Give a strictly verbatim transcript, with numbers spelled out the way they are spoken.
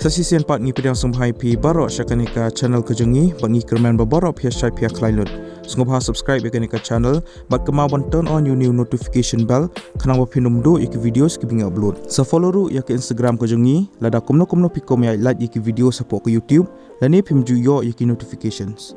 Te shisien pat ngi pdiang sngewbha ïa phi baroh sha kane ka channel ka jong ngi, bad ngi kyrmen ba baroh phi ïa shait phi ïa khlaiñ lut. Sngewbha subscribe ïa kane ka channel bad kynmaw ban turn on ïa u new notification bell, khnang ba phin ym duh ïa ki videos kiba ngi upload. Sa follow ruh ïa ka Instagram ka jong ngi, lada kumno kumno phi kwah ban ïa like ïa ki videos hapoh ka YouTube, lane phim ju ïoh ïa ki notifications.